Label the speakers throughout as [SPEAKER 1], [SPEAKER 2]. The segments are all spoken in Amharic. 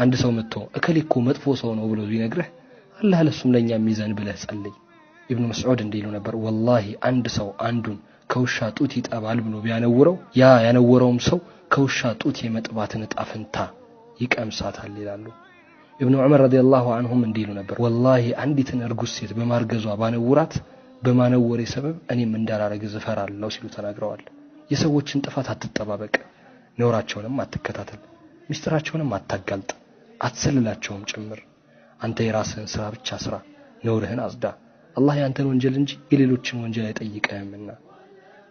[SPEAKER 1] አንድ ሰው መጥቶ እከሌ እኮ መጥፎ ሰው ነው ብሎ ቢነግርህ አላህ ለሱም ለኛም ይዘን ብለህ ጸልይ። ኢብኑ መስዑድ እንዲህ ይሉ ነበር፣ ወላሂ አንድ ሰው አንዱን ከውሻ ጡት ይጠባል ብሎ ቢያነውረው ያ ያነወረውም ሰው ከውሻ ጡት የመጥባትን ዕጣ ፈንታ ይቀምሳታል ይላሉ። ኢብኑ ዑመር ረዲየላሁ ዐንሁም እንዲህ ይሉ ነበር፣ ወላሂ አንዲትን እርጉዝ ሴት በማርገዟ ባነውራት በማነወሬ ሰበብ እኔም እንዳላረግዝ እፈራለሁ ሲሉ ተናግረዋል። የሰዎችን ጥፋት አትጠባበቅ፣ ነውራቸውንም አትከታተል፣ ምስጢራቸውንም አታጋልጥ፣ አትሰልላቸውም ጭምር። አንተ የራስህን ስራ ብቻ ስራ፣ ነውርህን አጽዳ። አላህ ያንተን ወንጀል እንጂ የሌሎችን ወንጀል አይጠይቅህምና።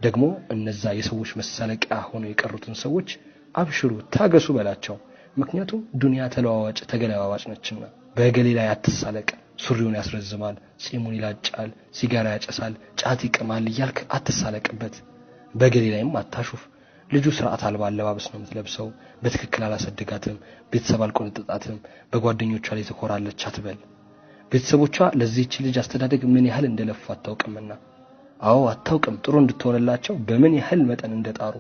[SPEAKER 1] ደግሞ እነዛ የሰዎች መሳለቂያ ሆነው የቀሩትን ሰዎች አብሽሩ፣ ታገሱ በላቸው። ምክንያቱም ዱንያ ተለዋዋጭ ተገለባባጭ ነችና። በእገሌ ላይ አትሳለቅ፣ ሱሪውን ያስረዝማል፣ ጺሙን ይላጫል፣ ሲጋራ ያጨሳል፣ ጫት ይቅማል እያልክ አትሳለቅበት። በእገሌ ላይም አታሹፍ። ልጁ ስርዓት አልባ አለባበስ ነው የምትለብሰው፣ በትክክል አላሰደጋትም፣ ቤተሰብ አልቆነጠጣትም፣ በጓደኞቿ ላይ ትኮራለች አትበል። ቤተሰቦቿ ለዚህች ልጅ አስተዳደግ ምን ያህል እንደለፉ አታውቅምና። አዎ አታውቅም፣ ጥሩ እንድትሆንላቸው በምን ያህል መጠን እንደጣሩ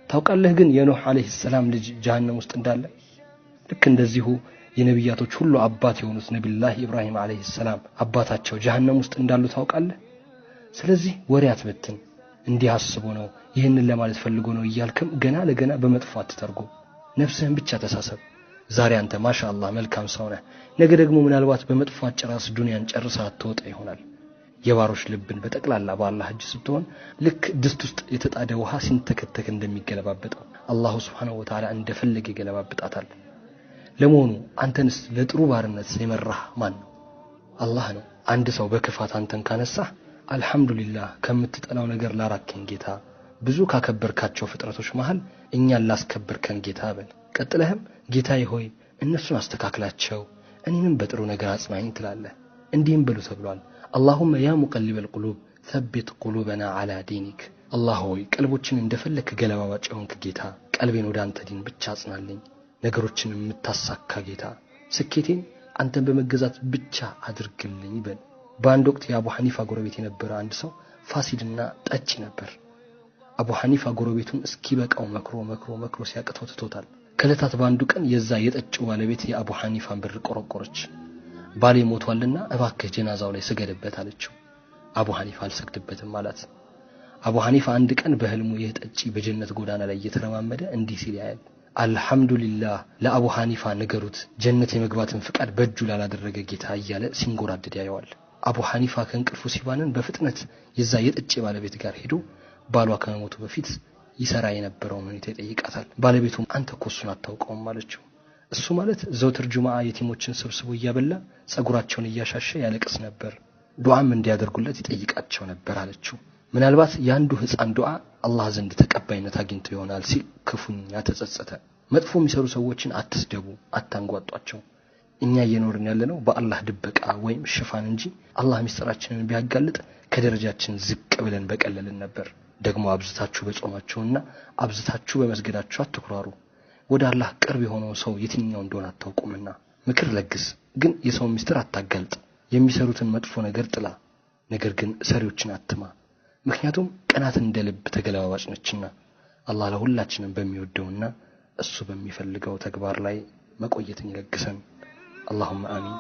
[SPEAKER 1] ታውቃለህ። ግን የኖህ አለይሂ ሰላም ልጅ ጀሃነም ውስጥ እንዳለ ልክ እንደዚሁ የነቢያቶች ሁሉ አባት የሆኑት ነቢዩላህ ኢብራሂም አለይሂ ሰላም አባታቸው ጀሃነም ውስጥ እንዳሉ ታውቃለህ። ስለዚህ ወሬ አትበትን። እንዲህ አስቦ ነው ይህንን ለማለት ፈልጎ ነው እያልክም ገና ለገና በመጥፎ አትተርጉም። ነፍስህን ብቻ ተሳሰብ። ዛሬ አንተ ማሻአላህ መልካም ሰው ነህ፣ ነገ ደግሞ ምናልባት በመጥፎ አጨራስ ዱንያን ጨርሳ አትወጣ ይሆናል። የባሮች ልብን በጠቅላላ በአላህ እጅ ስትሆን ልክ ድስት ውስጥ የተጣደ ውሃ ሲንተከተክ እንደሚገለባበጠው አላሁ ሱብሓነሁ ወተዓላ እንደፈለገ ይገለባብጣታል። ለመሆኑ አንተንስ ለጥሩ ባርነት የመራህ ማን ነው? አላህ ነው። አንድ ሰው በክፋት አንተን ካነሳህ አልሐምዱሊላህ ከምትጠላው ነገር ላራከኝ ጌታ፣ ብዙ ካከበርካቸው ፍጥረቶች መሃል እኛን ላስከበርከን ጌታ በል። ቀጥለህም ጌታዬ ሆይ እነሱን አስተካክላቸው እኔንም በጥሩ ነገር አጽናኝ ትላለህ። እንዲህም በሉ ተብሏል፣ اللهم يا مقلب القلوب ثبت قلوبنا على دينك። አላህ ሆይ ቀልቦችን እንደፈለክ ገለባባጭ የሆንክ ጌታ ቀልቤን ወደ አንተ ዲን ብቻ አጽናልኝ። ነገሮችን የምታሳካ ጌታ ስኬቴን አንተን በመገዛት ብቻ አድርግልኝ በል። በአንድ ወቅት የአቡ ሐኒፋ ጎረቤት የነበረ አንድ ሰው ፋሲድና ጠጪ ነበር። አቡ ሐኒፋ ጎረቤቱን እስኪበቃው መክሮ መክሮ መክሮ ሲያቅተው ትቶታል። ከዕለታት በአንዱ ቀን የዛ የጠጪው ባለቤት የአቡ ሐኒፋን በር ቆረቆረች። ባሌ ሞቷልና እባክህ ጀናዛው ላይ ስገድበት አለችው። አቡ ሐኒፋ አልሰግድበትም አላት። አቡ ሐኒፋ አንድ ቀን በህልሙ ይህ ጠጪ በጀነት ጎዳና ላይ እየተረማመደ እንዲህ ሲል ያያል። አልሐምዱሊላህ ለአቡ ሐኒፋ ንገሩት ጀነት የመግባትን ፍቃድ በእጁ ላላደረገ ጌታ እያለ ሲንጎራደድ ያየዋል። አቡ ሐኒፋ ከእንቅልፉ ሲባንን በፍጥነት የዛ የጠጪ ባለቤት ጋር ሄዶ ባሏ ከመሞቱ በፊት ይሰራ የነበረውን ሁኔታ ይጠይቃታል። ባለቤቱም አንተ እኮ እሱን አታውቀውም አለችው። እሱ ማለት ዘውትር ጁምዓ የቲሞችን ሰብስቦ እያበላ ጸጉራቸውን እያሻሸ ያለቅስ ነበር፣ ዱዓም እንዲያደርጉለት ይጠይቃቸው ነበር አለችው። ምናልባት የአንዱ ህፃን ዱዓ አላህ ዘንድ ተቀባይነት አግኝቶ ይሆናል ሲል ክፉኛ ተጸጸተ። መጥፎ የሚሰሩ ሰዎችን አትስደቡ፣ አታንጓጧቸው። እኛ እየኖርን ያለነው በአላህ ድበቃ ወይም ሽፋን እንጂ አላህ ምስጢራችንን ቢያጋልጥ ከደረጃችን ዝቅ ብለን በቀለልን ነበር። ደግሞ አብዝታችሁ በጾማችሁና አብዝታችሁ በመስገዳችሁ አትኩራሩ። ወደ አላህ ቅርብ የሆነው ሰው የትኛው እንደሆነ አታውቁምና። ምክር ለግስ፣ ግን የሰው ምስጢር አታጋልጥ። የሚሰሩትን መጥፎ ነገር ጥላ፣ ነገር ግን ሰሪዎችን አትማ። ምክንያቱም ቅናት እንደ ልብ ተገለባባጭ ነችና። አላህ ለሁላችንም በሚወደውና እሱ በሚፈልገው ተግባር ላይ መቆየትን ይለግሰን። اللهم آمين።